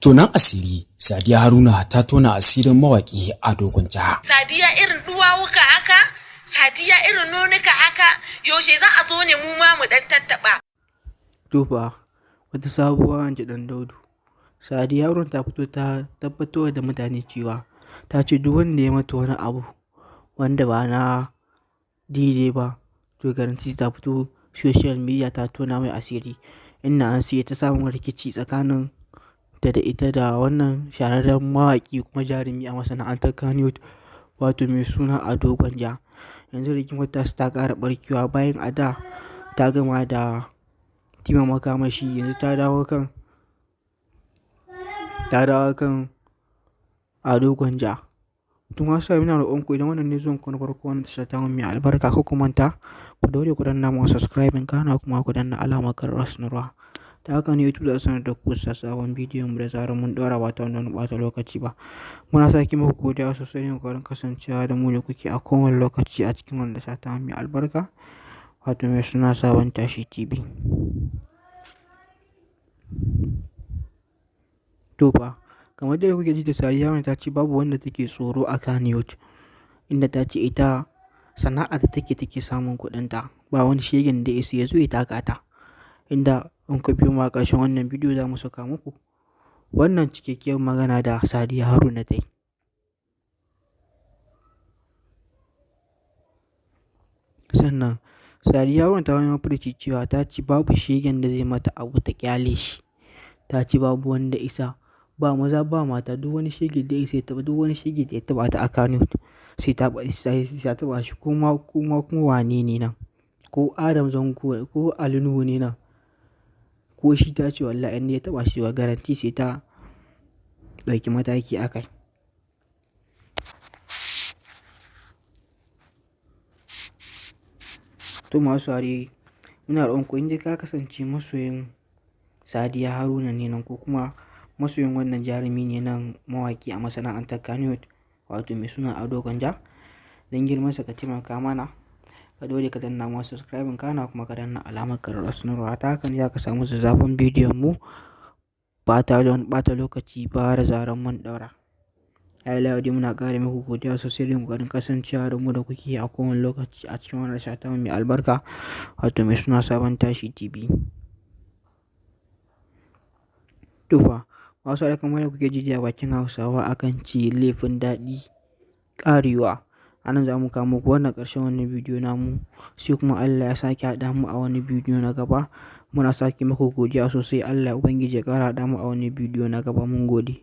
Tonan asiri: Sadiya Haruna ta tona asirin mawaƙi Ado Gwanja. Sadiya irin duwawuka haka, Sadiya irin nonuka haka, yaushe za a zo ne mu ma mu dan tattaɓa. To fa, wata sabuwa in ji ɗan Daudu. Sadiya Haruna ta fito ta tabbatar da mutane cewa ta ce duk wanda ya mata wani abu wanda ba na daidai ba, to guarantee ta fito social media ta tona mai asiri. Inda an sai ta samun rikici tsakanin ta da ita da wannan shahararren mawaƙi kuma jarumi a masana'antar Kannywood, wato mai suna Ado Gwanja. Yanzu rigimar tasu ta ƙara ɓarkewa bayan a da ta gama da Tima Makamashi, yanzu ta dawo kan Ado Gwanja. To masu saurare, muna roƙon ku, idan wannan ne zuwan ku na farko wannan tasha tamu mai albarka, kar ku manta ku daure ku danna mana subscribing, kana kuma ku danna alamar ƙararrawar sanarwa. Ta haka ne YouTube za su sanar da ku sabon bidiyon mu da zarar mun ɗaura ba tare da wani ɓata lokaci ba. Muna sake muku godiya sosai da ƙoƙarin kasancewa da mu da kuke a kowane lokaci a cikin wannan tasha tamu mai albarka, wato mai suna Sabon Tashi TV. To fa, kamar dai kuke ji da Sadiya Haruna ta ce babu wanda take tsoro a Kannywood, inda ta ce ita sana'a da take samun kuɗinta, ba wani shegen da ya isa ya zo ya taka ta. Inda in ku biyo mu a ƙarshen wannan bidiyo za mu saka muku wannan cikakkiyar magana da Sadiya Haruna ta yi. Sannan Sadiya Haruna ta wani furuci cewa ta ce babu shegen da zai mata abu ta ƙyale shi. Ta ce babu wanda isa, ba maza ba mata, duk wani shege da ya isa ya taɓa, duk wani shege da ya taɓa ta a Kannywood sai ta taɓa shi, ko ma wane ne nan, ko Adam Zango ko Ali Nuhu ne nan, ko shi, ta ce wallahi in ya taɓa shi wa guarantee sai ta ɗauki mataki a kai. To masu saurare, muna roƙon ku, in dai ka kasance masoyin Sadiya Haruna ne nan ko kuma masoyin wannan jarumi ne nan mawaƙi a masana'antar Kannywood, wato mai suna Ado Gwanja, don girmansa ka taimaka mana ka daure ka danna mana subscribing, kana kuma ka danna alamar ƙararrawar sanarwa. Ta haka ne za ka samu zazzafan bidiyon mu ba tare da wani ɓata lokaci ba da zarar mun ɗaura. Har ila yau dai muna ƙara muku godiya sosai da ƙoƙarin kasancewa da mu da kuke a kowane lokaci a cikin wannan tasha tamu mai albarka, wato mai suna Sabon Tashi TV. To fa, masu saurare, kamar yadda kuke ji a bakin Hausawa akan ce laifin daɗi ƙarewa. A nan za mu kawo muku wannan ƙarshen wannan bidiyo namu, sai kuma Allah ya sake haɗa mu a wani bidiyo na gaba. Muna sake muku godiya sosai. Allah Ubangiji ya ƙara haɗa mu a wani bidiyo na gaba. Mun gode.